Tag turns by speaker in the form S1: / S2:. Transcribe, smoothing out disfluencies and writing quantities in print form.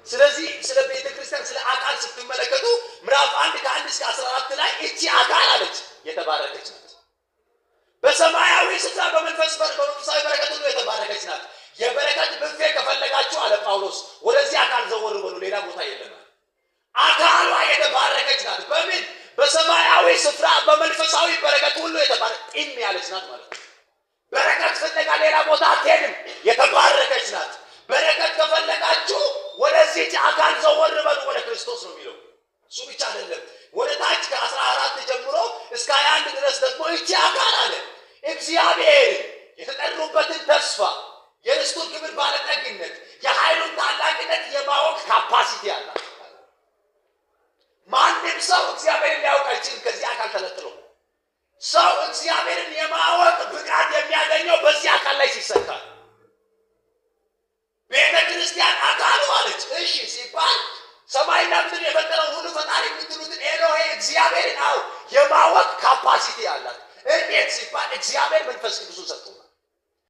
S1: ስለዚህ ስለ ቤተ ክርስቲያን ስለ አካል ስትመለከቱ ምዕራፍ 1 ከ1 እስከ 14 ላይ እቺ አካል አለች የተባረከች ናት። በሰማያዊ ስፍራ በመንፈሳዊ በረከት ሁሉ የተባረከች ናት። የበረከት ብፌ ከፈለጋችሁ አለ ጳውሎስ ወደዚህ አካል ዘወር በሉ፣ ሌላ ቦታ የለም። አካሏ የተባረከች ናት። በምን? በሰማያዊ ስፍራ በመንፈሳዊ በረከት ሁሉ የተባረከች ጢም ያለች ናት ማለት ነው። በረከት ፍለጋ ሌላ ቦታ አትሄድም። የተባረከች ናት። በረከት ከፈለጋችሁ ወደዚህ አካል ዘወር በሉ፣ ወደ ክርስቶስ ነው የሚለው። እሱ ብቻ አይደለም። ወደ ታች ከ14 ጀምሮ እስከ 21 ድረስ ደግሞ እቺ አካል አለ እግዚአብሔር የተጠሩበትን ተስፋ፣ የርስቱን ክብር ባለጠግነት፣ የኃይሉን ታላቅነት የማወቅ capacity አላት። ማንም ሰው እግዚአብሔርን ሊያውቅ አይችልም ከዚህ አካል ተነጥሎ። ሰው እግዚአብሔርን የማወቅ ብቃት የሚያገኘው በዚህ አካል ላይ ሲሰካ። ቤተ ክርስቲያን አካሉ አለች። እሺ ሲባል ሰማይና ምድር የፈጠረውን ሁሉ ፈጣሪ የምትሉትን ኤሎሄ እግዚአብሔርን አዎ የማወቅ capacity አላት። እንዴት ሲባል እግዚአብሔር መንፈስ ቅዱሱን ሰጥቶናል።